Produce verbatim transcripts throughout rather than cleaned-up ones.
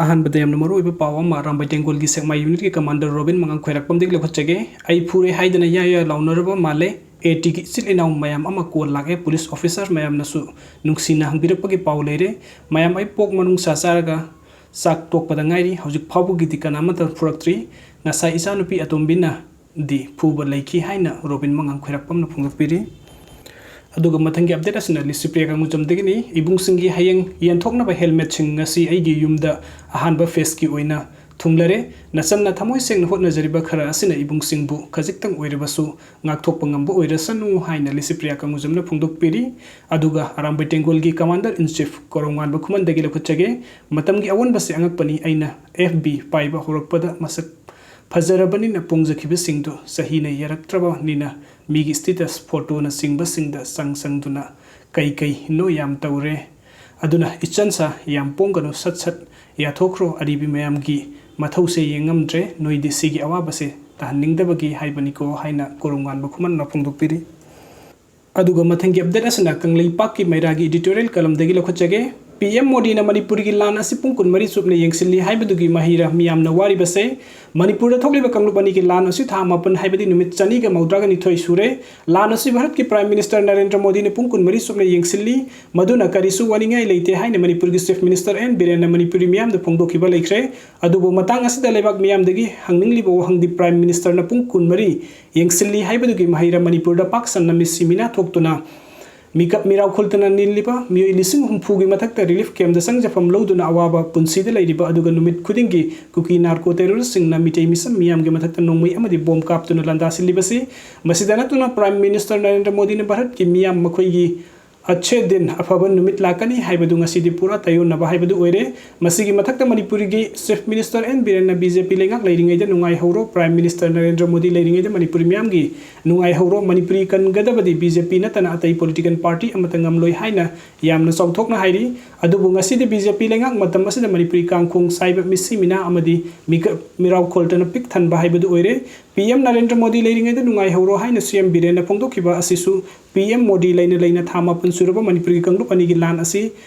ꯑꯍꯥꯟꯕꯗ ꯌꯥꯝꯅ ꯃꯔꯨꯑꯣꯏꯕ ꯄꯥꯎ ꯑꯃ ꯑꯔꯥꯝꯕꯥꯏ ꯇꯦꯡꯒꯣꯜꯒꯤ ꯁꯦꯛꯃꯥꯏ unitꯀꯤ commander ꯔꯣꯕꯤꯟ ꯃꯉꯥꯡ ꯈ꯭ꯋꯥꯏꯔꯥꯛꯄꯝꯗꯒꯤ ꯂꯧꯈꯠꯆꯒꯦ꯫ ꯑꯩ ꯐꯨꯔꯦ ꯍꯥꯏꯗꯅ ꯌꯥ ꯌꯥ ꯂꯥꯎꯅꯔꯕ ꯃꯥꯜꯂꯦ꯫ ATꯒꯤ ꯏꯆꯤꯜ ꯏꯅꯥꯎ ꯃꯌꯥꯝ ꯑꯃ call ꯂꯥꯛꯑꯦ, police officer ꯃꯌꯥꯝꯅꯁꯨ ꯅꯨꯡꯁꯤꯅ ꯍꯪꯕꯤꯔꯛꯄꯒꯤ ꯄꯥꯎ ꯂꯩꯔꯦ꯫ ꯃꯌꯥꯝ, ꯑꯩ ꯄꯣꯛ ꯃꯅꯨꯡꯁꯥ ꯆꯥꯔꯒ ꯆꯥꯛ ꯇꯣꯛꯄꯗ ꯉꯥꯏꯔꯤ, ꯍꯧꯖꯤꯛ ꯐꯥꯎꯕꯒꯤꯗꯤ ꯀꯅꯥꯃꯠꯇ ꯐꯨꯔꯛꯇ꯭ꯔꯤ꯫ ꯉꯁꯥꯏ ꯏꯆꯥꯅꯨꯄꯤ ꯑꯇꯣꯝꯕꯤꯅ ꯗꯤ ꯐꯨꯕ ꯂꯩꯈꯤ ꯍꯥꯏꯅ ꯔꯣꯕꯤꯟ ꯃꯉꯥꯡ ꯈ꯭ꯋꯥꯏꯔꯥꯛꯄꯝꯅ ꯐꯣꯡꯗꯣꯛꯄꯤꯔꯤ꯫ ꯑꯗꯨꯒ ꯃꯊꯪꯒꯤ update ꯑꯁꯤꯅ ꯂꯤꯁꯤꯄ꯭ꯔꯤꯌꯥ ꯀꯥꯡꯉꯨꯖꯝꯗꯒꯤꯅꯤ꯫ ꯏꯕꯨꯡꯁꯤꯡꯒꯤ ꯍꯌꯦꯡ ꯌꯦꯟꯊꯣꯛꯅꯕ helmetꯁꯤꯡ ꯉꯁꯤ ꯑꯩꯒꯤ ꯌꯨꯝꯗ ꯑꯍꯥꯟꯕ phaseꯀꯤ ꯑꯣꯏꯅ ꯊꯨꯡꯂꯔꯦ꯫ ꯅꯆꯟꯅ ꯊꯃꯣꯏ ꯁꯦꯡꯅ ꯍꯣꯠꯅꯖꯔꯤꯕ ꯈꯔ ꯑꯁꯤꯅ ꯏꯕꯨꯡꯁꯤꯡꯕꯨ ꯈꯖꯤꯛꯇꯪ ꯑꯣꯏꯔꯕꯁꯨ ꯉꯥꯛꯊꯣꯛꯄ ꯉꯝꯕ ꯑꯣꯏꯔꯁꯅꯨ ꯍꯥꯏꯅ ꯂꯤꯁꯤꯄ꯭ꯔꯤꯌꯥ ꯀꯥꯡꯉꯨꯖꯝꯅ ꯐꯣꯡꯗꯣꯛꯄꯤꯔꯤ꯫ ꯑꯗꯨꯒ ꯑꯔꯥꯝꯕꯥꯏ ꯇꯦꯡꯒꯣꯜꯒꯤ commander in chief ꯀꯣꯔꯧꯉꯥꯟꯕ ꯈꯨꯃꯟꯗꯒꯤ ꯂꯧꯈꯠꯆꯒꯦ꯫ ꯃꯇꯝꯒꯤ ꯑꯑꯣꯟꯕꯁꯦ ꯑꯉꯛꯄꯅꯤ꯫ ꯑꯩꯅ FB ꯄꯥꯏꯕ ꯍꯧꯔꯛꯄꯗ ꯃꯁꯛ ꯐꯖꯔꯕꯅꯤꯅ ꯄꯣꯡꯖꯈꯤꯕꯁꯤꯡꯗꯨ ꯆꯍꯤꯅ ꯌꯥꯔꯛꯇ꯭ꯔꯕꯅꯤꯅ ꯃꯤꯒꯤ status photoꯅꯆꯤꯡꯕꯁꯤꯡꯗ ꯆꯪ ꯆꯪꯗꯨꯅ ꯀꯩ ꯀꯩꯅꯣ ꯌꯥꯝ ꯇꯧꯔꯦ꯫ ꯑꯗꯨꯅ ꯏꯆꯟꯁꯥ ꯌꯥꯝ ꯄꯣꯡꯒꯅꯨ, ꯁꯠ ꯁꯠ ꯌꯥꯊꯣꯛꯈ꯭ꯔꯣ, ꯑꯔꯤꯕꯤ ꯃꯌꯥꯝꯒꯤ ꯃꯊꯧꯁꯦ ꯌꯦꯡꯉꯝꯗ꯭ꯔꯦ, ꯅꯣꯏꯗꯤ ꯁꯤꯒꯤ ꯑꯋꯥꯕꯁꯦ ꯇꯥꯍꯟꯅꯤꯡꯗꯕꯒꯤ ꯍꯥꯏꯕꯅꯤꯀꯣ ꯍꯥꯏꯅ ꯀꯣꯔꯧꯉꯥꯟꯕ ꯈꯨꯃꯟꯅ ꯐꯣꯡꯗꯣꯛꯄꯤꯔꯤ꯫ ꯑꯗꯨꯒ ꯃꯊꯪꯒꯤ update ꯑꯁꯤꯅ ꯀꯪꯂꯩꯄꯥꯛꯀꯤ ꯃꯩꯔꯥꯒꯤ editorial columnꯗꯒꯤ ꯂꯧꯈꯠꯆꯒꯦ꯫ PM ꯃꯣꯗꯤꯅ ꯃꯅꯤꯄꯨꯔꯒꯤ ꯂꯥꯟ ꯑꯁꯤ ꯄꯨꯡ ꯀꯨꯟꯃꯔꯤ ꯆꯨꯞꯅ ꯌꯦꯡꯁꯤꯜꯂꯤ ꯍꯥꯏꯕꯗꯨꯒꯤ ꯃꯍꯩꯔ ꯃꯤꯌꯥꯝꯅ ꯋꯥꯔꯤꯕꯁꯦ꯫ ꯃꯅꯤꯄꯨꯔꯗ ꯊꯣꯛꯂꯤꯕ ꯀꯥꯡꯂꯨꯞ ꯑꯅꯤꯒꯤ ꯂꯥꯟ ꯑꯁꯤ ꯊꯥ ꯃꯥꯄꯟ, ꯍꯥꯏꯕꯗꯤ ꯅꯨꯃꯤꯠ ꯆꯅꯤꯒ ꯃꯧꯗ꯭ꯔꯥꯒ ꯅꯤꯊꯣꯏ ꯁꯨꯔꯦ꯫ ꯂꯥꯟ ꯑꯁꯤ ꯚꯥꯔꯠꯀꯤ Prime Minister ꯅꯔꯦꯟꯗ꯭ꯔ ꯃꯣꯗꯤꯅ ꯄꯨꯡ ꯀꯨꯟꯃꯔꯤ ꯆꯨꯞꯅ ꯌꯦꯡꯁꯤꯜꯂꯤ, ꯃꯗꯨꯅ ꯀꯔꯤꯁꯨ ꯋꯥꯅꯤꯡꯉꯥꯏ ꯂꯩꯇꯦ ꯍꯥꯏꯅ ꯃꯅꯤꯄꯨꯔꯒꯤ Chief Minister ꯑꯦꯟ ꯕꯤꯔꯦꯟꯅ ꯃꯅꯤꯄꯨꯔꯤ ꯃꯤꯌꯥꯝꯗ ꯐꯣꯡꯗꯣꯛꯈꯤꯕ ꯂꯩꯈ꯭ꯔꯦ꯫ ꯑꯗꯨꯕꯨ ꯃꯇꯥꯡ ꯑꯁꯤꯗ ꯂꯩꯕꯥꯛ ꯃꯤꯌꯥꯝꯗꯒꯤ ꯍꯪꯅꯤꯡꯂꯤꯕ ꯋꯥꯍꯪꯗꯤ Prime Ministerꯅ ꯄꯨꯡ ꯀꯨꯟꯃꯔꯤ ꯌꯦꯡꯁꯤꯜꯂꯤ ꯍꯥꯏꯕꯗꯨꯒꯤ ꯃꯍꯩꯔ ꯃꯅꯤꯄꯨꯔꯗ ꯄꯥꯛ ꯁꯟꯅ ꯃꯤꯁꯤ ꯃꯤꯅꯥ ꯊꯣꯛꯇꯨꯅ ꯃꯤꯀꯞ ꯃꯤꯔꯥꯎ ꯈꯨꯜꯇꯅ ꯅꯤꯜꯂꯤꯕ ꯃꯤꯑꯣꯏ ꯂꯤꯁꯤꯡ ꯍꯨꯝꯐꯨꯒꯤ ꯃꯊꯛꯇ relief campꯇ ꯆꯪꯖꯐꯝ ꯂꯧꯗꯨꯅ ꯑꯋꯥꯕ ꯄꯨꯟꯁꯤꯗ ꯂꯩꯔꯤꯕ, ꯑꯗꯨꯒ ꯅꯨꯃꯤꯠ ꯈꯨꯗꯤꯡꯒꯤ ꯀꯨꯀꯤ narco terroristꯁꯤꯡꯅ ꯃꯤꯇꯩ ꯃꯤꯆꯝ ꯃꯤꯌꯥꯝꯒꯤ ꯃꯊꯛꯇ ꯅꯣꯡꯃꯩ ꯑꯃꯗꯤ bomb ꯀꯥꯞꯇꯨꯅ ꯂꯥꯟꯗꯥꯁꯤꯜꯂꯤꯕꯁꯤ꯫ ꯃꯁꯤꯗ ꯅꯠꯇꯅ Prime Minister ꯅꯔꯦꯟꯗ꯭ꯔ ꯃꯣꯗꯤꯅ ꯚꯥꯔꯠꯀꯤ ꯃꯤꯌꯥꯝ ꯃꯈꯣꯏꯒꯤ ꯑꯆꯦ ꯗꯤꯟ, ꯑꯐꯕ ꯅꯨꯃꯤꯠ ꯂꯥꯛꯀꯅꯤ ꯍꯥꯏꯕꯗꯨ ꯉꯁꯤꯗꯤ ꯄꯨꯔꯥ ꯇꯥꯏꯌꯣꯟꯅꯕ ꯍꯥꯏꯕꯗꯨ ꯑꯣꯏꯔꯦ꯫ ꯃꯁꯤꯒꯤ ꯃꯊꯛꯇ ꯃꯅꯤꯄꯨꯔꯒꯤ Chief Minister ꯑꯦꯟ ꯕꯤꯔꯦꯟꯅ BJP ꯂꯩꯉꯥꯛ ꯂꯩꯔꯤꯉꯩꯗ ꯅꯨꯡꯉꯥꯏꯍꯧꯔꯣ, Prime Minister ꯅꯔꯦꯟꯗ꯭ꯔ ꯃꯣꯗꯤ ꯂꯩꯔꯤꯉꯩꯗ ꯃꯅꯤꯄꯨꯔꯤ ꯃꯤꯌꯥꯝꯒꯤ ꯅꯨꯡꯉꯥꯏꯍꯧꯔꯣ, ꯃꯅꯤꯄꯨꯔꯤ ꯀꯟꯒꯗꯕꯗꯤ BJP ꯅꯠꯇꯅ ꯑꯇꯩ political party ꯑꯃꯠꯇ ꯉꯝꯂꯣꯏ ꯍꯥꯏꯅ ꯌꯥꯝꯅ ꯆꯥꯎꯊꯣꯛꯅ ꯍꯥꯏꯔꯤ꯫ ꯑꯗꯨꯕꯨ ꯉꯁꯤꯗꯤ BJP ꯂꯩꯉꯥꯛ ꯃꯇꯝ ꯑꯁꯤꯗ ꯃꯅꯤꯄꯨꯔꯤ ꯀꯥꯡꯈꯣꯡ ꯆꯥꯏꯕ ꯃꯤꯁꯤ ꯃꯤꯅꯥ ꯑꯃꯗꯤ ꯃꯤꯀ-, ꯃꯤꯔꯥꯎ ꯈꯣꯜꯇꯅ ꯄꯤꯛ ꯊꯟꯕ ꯍꯥꯏꯕꯗꯨ ꯑꯣꯏꯔꯦ꯫ PM ꯅꯔꯦꯟꯗ꯭ꯔ ꯃꯣꯗꯤ ꯂꯩꯔꯤꯉꯩꯗ ꯅꯨꯡꯉꯥꯏꯍꯧꯔꯣ ꯍꯥꯏꯅ CM ꯕꯤꯔꯦꯟꯅ ꯐꯣꯡꯗꯣꯛꯈꯤꯕ ꯑꯁꯤꯁꯨ PM ꯃꯣꯗꯤ ꯂꯩꯅ ꯂꯩꯅ ꯊꯥ ꯃꯥꯄꯟ ꯁꯨꯔꯕ ꯃꯅꯤꯄꯨꯔꯒꯤ ꯀꯥꯡꯂꯨꯞ ꯑꯅꯤꯒꯤ ꯂꯥꯟ ꯑꯁꯤ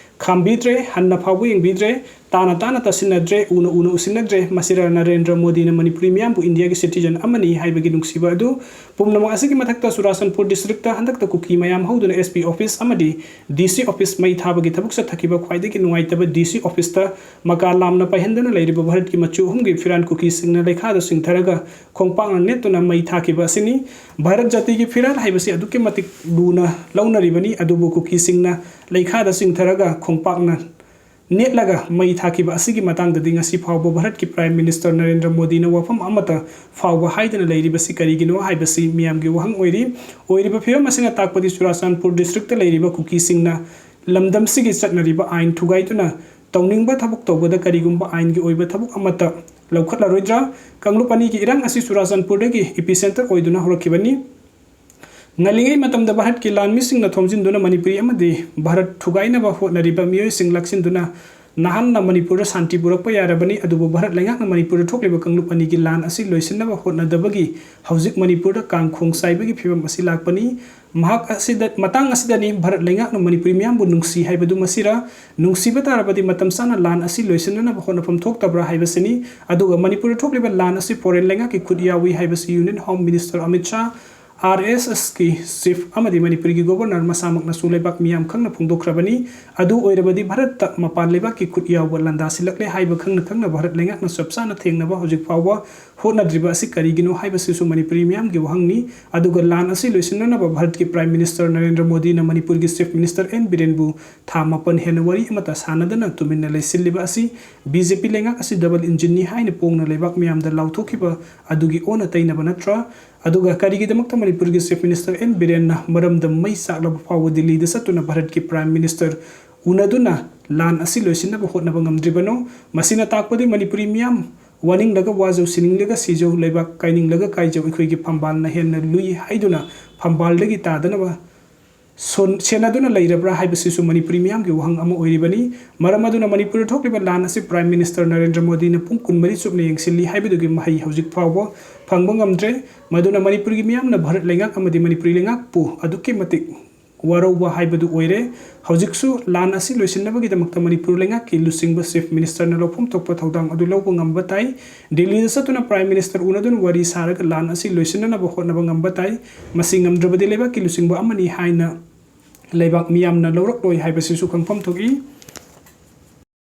ꯈꯥꯝꯕꯤꯗ꯭ꯔꯦ, ꯍꯟꯅ ꯐꯥꯎꯕ ꯌꯦꯡꯕꯤꯗ꯭ꯔꯦ꯫ ꯇꯥꯅ ꯇꯥꯅ ꯇꯥꯁꯤꯟꯅꯗ꯭ꯔꯦ, ꯎꯅ ꯎꯅ ꯎꯁꯤꯟꯅꯗ꯭ꯔꯦ꯫ ꯃꯁꯤꯗ ꯅꯔꯦꯟꯗ꯭ꯔ ꯃꯣꯗꯤꯅ ꯃꯅꯤꯄꯨꯔꯤ ꯃꯤꯌꯥꯝꯕꯨ ꯏꯟꯗꯤꯌꯥꯒꯤ citizen ꯑꯃꯅꯤ ꯍꯥꯏꯕꯒꯤ ꯅꯨꯡꯁꯤꯕ ꯑꯗꯨ꯫ ꯄꯨꯝꯅꯃꯛ ꯑꯁꯤꯒꯤ ꯃꯊꯛꯇ ꯆꯨꯔꯥꯆꯥꯟꯄꯨꯔ districtꯇ ꯍꯟꯗꯛꯇ ꯀꯨꯀꯤ ꯃꯌꯥꯝ ꯍꯧꯗꯨꯅ S P office ꯑꯃꯗꯤ D C office ꯃꯩ ꯊꯥꯕꯒꯤ ꯊꯕꯛ ꯆꯠꯊꯈꯤꯕ ꯈ꯭ꯋꯥꯏꯗꯒꯤ ꯅꯨꯡꯉꯥꯏꯇꯕ D C officeꯇ ꯃꯀꯥ ꯂꯥꯝꯅ ꯄꯥꯏꯍꯟꯗꯨꯅ ꯂꯩꯔꯤꯕ ꯚꯥꯔꯠꯀꯤ ꯃꯆꯨ ꯑꯍꯨꯝꯒꯤ ꯐꯤꯔꯥꯟ ꯀꯨꯀꯤꯁꯤꯡꯅ ꯂꯩꯈꯥꯗ ꯆꯤꯡꯊꯔꯒ ꯈꯣꯡꯄꯥꯛꯅ ꯅꯦꯠꯇꯨꯅ ꯃꯩ ꯊꯥꯈꯤꯕ ꯑꯁꯤꯅꯤ꯫ ꯚꯥꯔꯠ ꯖꯥꯇꯤꯒꯤ ꯐꯤꯔꯥꯜ ꯍꯥꯏꯕꯁꯤ ꯑꯗꯨꯛꯀꯤ ꯃꯇꯤꯛ ꯂꯨꯅ ꯂꯧꯅꯔꯤꯕꯅꯤ, ꯑꯗꯨꯕꯨ ꯀꯨꯀꯤꯁꯤꯡꯅ ꯂꯩꯈꯥꯗ ꯆꯤꯡꯊꯔꯒ ꯈꯣꯡꯄꯥꯛꯅ ꯅꯦꯠꯂꯒ ꯃꯩ ꯊꯥꯈꯤꯕ ꯑꯁꯤꯒꯤ ꯃꯇꯥꯡꯗꯗꯤ ꯉꯁꯤ ꯐꯥꯎꯕ ꯚꯥꯔꯠꯀꯤ Prime Minister ꯅꯔꯦꯟꯗ꯭ꯔ ꯃꯣꯗꯤꯅ ꯋꯥꯐꯝ ꯑꯃꯠꯇ ꯐꯥꯎꯕ ꯍꯥꯏꯗꯅ ꯂꯩꯔꯤꯕꯁꯤ ꯀꯔꯤꯒꯤꯅꯣ ꯍꯥꯏꯕꯁꯤ ꯃꯤꯌꯥꯝꯒꯤ ꯋꯥꯍꯪ ꯑꯣꯏꯔꯤ꯫ ꯑꯣꯏꯔꯤꯕ ꯐꯤꯕꯝ ꯑꯁꯤꯅ ꯇꯥꯛꯄꯗꯤ ꯆꯨꯔꯥꯆꯥꯟꯄꯨꯔ districtꯇ ꯂꯩꯔꯤꯕ ꯀꯨꯀꯤꯁꯤꯡꯅ ꯂꯝꯗꯝꯁꯤꯒꯤ ꯆꯠꯅꯔꯤꯕ ꯑꯥꯏꯟ ꯊꯨꯒꯥꯏꯗꯨꯅ ꯇꯧꯅꯤꯡꯕ ꯊꯕꯛ ꯇꯧꯕꯗ ꯀꯔꯤꯒꯨꯝꯕ ꯑꯥꯏꯟꯒꯤ ꯑꯣꯏꯕ ꯊꯕꯛ ꯑꯃꯠꯇ ꯂꯧꯈꯠꯂꯔꯣꯏꯗ꯭ꯔꯥ? ꯀꯥꯡꯂꯨꯞ ꯑꯅꯤꯒꯤ ꯏꯔꯥꯡ ꯑꯁꯤ ꯆꯨꯔꯥꯆꯥꯟꯄꯨꯔꯗꯒꯤ epicentre ꯑꯣꯏꯗꯨꯅ ꯍꯧꯔꯛꯈꯤꯕꯅꯤ꯫ ꯉꯜꯂꯤꯉꯩ ꯃꯇꯝꯗ ꯚꯥꯔꯠꯀꯤ ꯂꯥꯟꯃꯤꯁꯤꯡꯅ ꯊꯣꯝꯖꯤꯟꯗꯨꯅ ꯃꯅꯤꯄꯨꯔꯤ ꯑꯃꯗꯤ ꯚꯥꯔꯠ ꯊꯨꯒꯥꯏꯅꯕ ꯍꯣꯠꯅꯔꯤꯕ ꯃꯤꯑꯣꯏꯁꯤꯡ ꯂꯥꯛꯁꯤꯟꯗꯨꯅ ꯅꯍꯥꯟꯅ ꯃꯅꯤꯄꯨꯔꯗ ꯁꯥꯟꯇꯤ ꯄꯨꯔꯛꯄ ꯌꯥꯔꯕꯅꯤ, ꯑꯗꯨꯕꯨ ꯚꯥꯔꯠ ꯂꯩꯉꯥꯛꯅ ꯃꯅꯤꯄꯨꯔꯗ ꯊꯣꯛꯂꯤꯕ ꯀꯥꯡꯂꯨꯞ ꯑꯅꯤꯒꯤ ꯂꯥꯟ ꯑꯁꯤ ꯂꯣꯏꯁꯤꯟꯅꯕ ꯍꯣꯠꯅꯗꯕꯒꯤ ꯍꯧꯖꯤꯛ ꯃꯅꯤꯄꯨꯔꯗ ꯀꯥꯡꯈꯣꯡ ꯆꯥꯏꯕꯒꯤ ꯐꯤꯕꯝ ꯑꯁꯤ ꯂꯥꯛꯄꯅꯤ꯫ ꯃꯍꯥꯛ ꯑꯁꯤꯗ, ꯃꯇꯥꯡ ꯑꯁꯤꯗꯅꯤ ꯚꯥꯔꯠ ꯂꯩꯉꯥꯛꯅ ꯃꯅꯤꯄꯨꯔꯤ ꯃꯤꯌꯥꯝꯕꯨ ꯅꯨꯡꯁꯤ ꯍꯥꯏꯕꯗꯨ ꯃꯁꯤꯔ? ꯅꯨꯡꯁꯤꯕ ꯇꯥꯔꯕꯗꯤ ꯃꯇꯝ ꯆꯥꯅ ꯂꯥꯟ ꯑꯁꯤ ꯂꯣꯏꯁꯤꯟꯅꯅꯕ ꯍꯣꯠꯅꯐꯝ ꯊꯣꯛꯇꯕ꯭ꯔꯥ ꯍꯥꯏꯕꯁꯤꯅꯤ꯫ ꯑꯗꯨꯒ ꯃꯅꯤꯄꯨꯔꯗ ꯊꯣꯛꯂꯤꯕ ꯂꯥꯟ ꯑꯁꯤ foreign ꯂꯩꯉꯥꯛꯀꯤ ꯈꯨꯠ ꯌꯥꯎꯏ ꯍꯥꯏꯕꯁꯤ Union Home Minister Amit Shah, R S Sꯀꯤ chief ꯑꯃꯗꯤ ꯃꯅꯤꯄꯨꯔꯒꯤ governor ꯃꯁꯥꯃꯛꯅꯁꯨ ꯂꯩꯕꯥꯛ ꯃꯤꯌꯥꯝ ꯈꯪꯅ ꯐꯣꯡꯗꯣꯛꯈ꯭ꯔꯕꯅꯤ꯫ ꯑꯗꯨ ꯑꯣꯏꯔꯕꯗꯤ ꯚꯥꯔꯠꯇ ꯃꯄꯥꯟ ꯂꯩꯕꯥꯛꯀꯤ ꯈꯨꯠ ꯌꯥꯎꯕ ꯂꯥꯟꯗꯥꯁꯤꯜꯂꯛꯂꯦ ꯍꯥꯏꯕ ꯈꯪꯅ ꯈꯪꯅ ꯚꯥꯔꯠ ꯂꯩꯉꯥꯛꯅ ꯆꯞ ꯆꯥꯅ ꯊꯦꯡꯅꯕ ꯍꯧꯖꯤꯛ ꯐꯥꯎꯕ ꯍꯣꯠꯅꯗ꯭ꯔꯤꯕ ꯑꯁꯤ ꯀꯔꯤꯒꯤꯅꯣ ꯍꯥꯏꯕꯁꯤꯁꯨ ꯃꯅꯤꯄꯨꯔꯤ ꯃꯤꯌꯥꯝꯒꯤ ꯋꯥꯍꯪꯅꯤ꯫ ꯑꯗꯨꯒ ꯂꯥꯟ ꯑꯁꯤ ꯂꯣꯏꯁꯤꯟꯅꯅꯕ ꯚꯥꯔꯠꯀꯤ Prime Minister ꯅꯔꯦꯟꯗ꯭ꯔ ꯃꯣꯗꯤꯅ ꯃꯅꯤꯄꯨꯔꯒꯤ chief minister N ꯕꯤꯔꯦꯟꯕꯨ ꯊꯥ ꯃꯥꯄꯟ ꯍꯦꯟꯅ ꯋꯥꯔꯤ ꯑꯃꯠꯇ ꯁꯥꯟꯅꯗꯅ ꯇꯨꯃꯤꯟꯅ ꯂꯩꯁꯤꯜꯂꯤꯕ ꯑꯁꯤ B J P ꯂꯩꯉꯥꯛ ꯑꯁꯤ double engineꯅꯤ ꯍꯥꯏꯅ ꯄꯣꯡꯅ ꯂꯩꯕꯥꯛ ꯃꯤꯌꯥꯝꯗ ꯂꯥꯎꯊꯣꯛꯈꯤꯕ ꯑꯗꯨꯒꯤ ꯑꯣꯟꯅ ꯇꯩꯅꯕ ꯅꯠꯇ꯭ꯔꯥ? ꯑꯗꯨꯒ ꯀꯔꯤꯒꯤꯗꯃꯛꯇ ꯃꯅꯤꯄꯨꯔꯒꯤ chief minister N ꯕꯤꯔꯦꯟꯅ ꯃꯔꯝꯗꯝ ꯃꯩ ꯆꯥꯛꯂꯕ ꯐꯥꯎꯕ ꯗꯤꯜꯂꯤꯗ ꯆꯠꯇꯨꯅ ꯚꯥꯔꯠꯀꯤ Prime Minister ꯎꯅꯗꯨꯅ ꯂꯥꯟ ꯑꯁꯤ ꯂꯣꯏꯁꯤꯟꯅꯕ ꯍꯣꯠꯅꯕ ꯉꯝꯗ꯭ꯔꯤꯕꯅꯣ? ꯃꯁꯤꯅ ꯇꯥꯛꯄꯗꯤ ꯃꯅꯤꯄꯨꯔꯤ ꯃꯤꯌꯥꯝ ꯋꯥꯅꯤꯡꯂꯒ ꯋꯥꯖꯧ, ꯁꯤꯅꯤꯡꯂꯒ ꯁꯤꯖꯧ, ꯂꯩꯕꯥꯛ ꯀꯥꯏꯅꯤꯡꯂꯒ ꯀꯥꯏꯖꯧ, ꯑꯩꯈꯣꯏꯒꯤ ꯐꯝꯕꯥꯜꯅ ꯍꯦꯟꯅ ꯂꯨꯏ ꯍꯥꯏꯗꯨꯅ ꯐꯝꯕꯥꯜꯗꯒꯤ ꯇꯥꯗꯅꯕ ꯁꯣꯟ-, ꯁꯦꯟꯅꯗꯨꯅ ꯂꯩꯔꯕ꯭ꯔꯥ ꯍꯥꯏꯕꯁꯤꯁꯨ ꯃꯅꯤꯄꯨꯔꯤ ꯃꯤꯌꯥꯝꯒꯤ ꯋꯥꯍꯪ ꯑꯃ ꯑꯣꯏꯔꯤꯕꯅꯤ꯫ ꯃꯔꯝ ꯑꯗꯨꯅ ꯃꯅꯤꯄꯨꯔꯗ ꯊꯣꯛꯂꯤꯕ ꯂꯥꯟ ꯑꯁꯤ Prime Minister ꯅꯔꯦꯟꯗ꯭ꯔ ꯃꯣꯗꯤꯅ ꯄꯨꯡ ꯀꯨꯟꯃꯔꯤ ꯆꯨꯞꯅ ꯌꯦꯡꯁꯤꯜꯂꯤ ꯍꯥꯏꯕꯗꯨꯒꯤ ꯃꯍꯩ ꯍꯧꯖꯤꯛ ꯐꯥꯎꯕ ꯐꯪꯕ ꯉꯝꯗ꯭ꯔꯦ꯫ ꯃꯗꯨꯅ ꯃꯅꯤꯄꯨꯔꯒꯤ ꯃꯤꯌꯥꯝꯅ ꯚꯥꯔꯠ ꯂꯩꯉꯥꯛ ꯑꯃꯗꯤ ꯃꯅꯤꯄꯨꯔꯤ ꯂꯩꯉꯥꯛꯄꯨ ꯑꯗꯨꯛꯀꯤ ꯃꯇꯤꯛ ꯋꯥꯔꯧꯕ ꯍꯥꯏꯕꯗꯨ ꯑꯣꯏꯔꯦ꯫ ꯍꯧꯖꯤꯛꯁꯨ ꯂꯥꯟ ꯑꯁꯤ ꯂꯣꯏꯁꯤꯟꯅꯕꯒꯤꯗꯃꯛꯇ ꯃꯅꯤꯄꯨꯔ ꯂꯩꯉꯥꯛꯀꯤ ꯂꯨꯆꯤꯡꯕ ꯆꯤꯐ ꯃꯤꯅꯤꯁꯇꯔꯅ ꯂꯧꯐꯝ ꯊꯣꯛꯄ ꯊꯧꯗꯥꯡ ꯑꯗꯨ ꯂꯧꯕ ꯉꯝꯕ ꯇꯥꯏ꯫ ꯗꯤꯜꯂꯤꯗ ꯆꯠꯇꯨꯅ ꯄ꯭ꯔꯥꯏꯝ ꯃꯤꯅꯤꯁꯇꯔ ꯎꯅꯗꯨꯅ ꯋꯥꯔꯤ ꯁꯥꯔꯒ ꯂꯥꯟ ꯑꯁꯤ ꯂꯣꯏꯁꯤꯟꯅꯅꯕ ꯍꯣꯠꯅꯕ ꯉꯝꯕ ꯇꯥꯏ꯫ ꯃꯁꯤ ꯉꯝꯗ꯭ꯔꯕꯗꯤ ꯂꯩꯕꯥꯛꯀꯤ ꯂꯨꯆꯤꯡꯕ ꯑꯃꯅꯤ ꯍꯥꯏꯅ ꯂꯩꯕꯥꯛ ꯃꯤꯌꯥꯝꯅ ꯂꯧꯔꯛꯂꯣꯏ ꯍꯥꯏꯕꯁꯤꯁꯨ ꯈꯪꯐꯝ ꯊꯣꯛꯏ꯫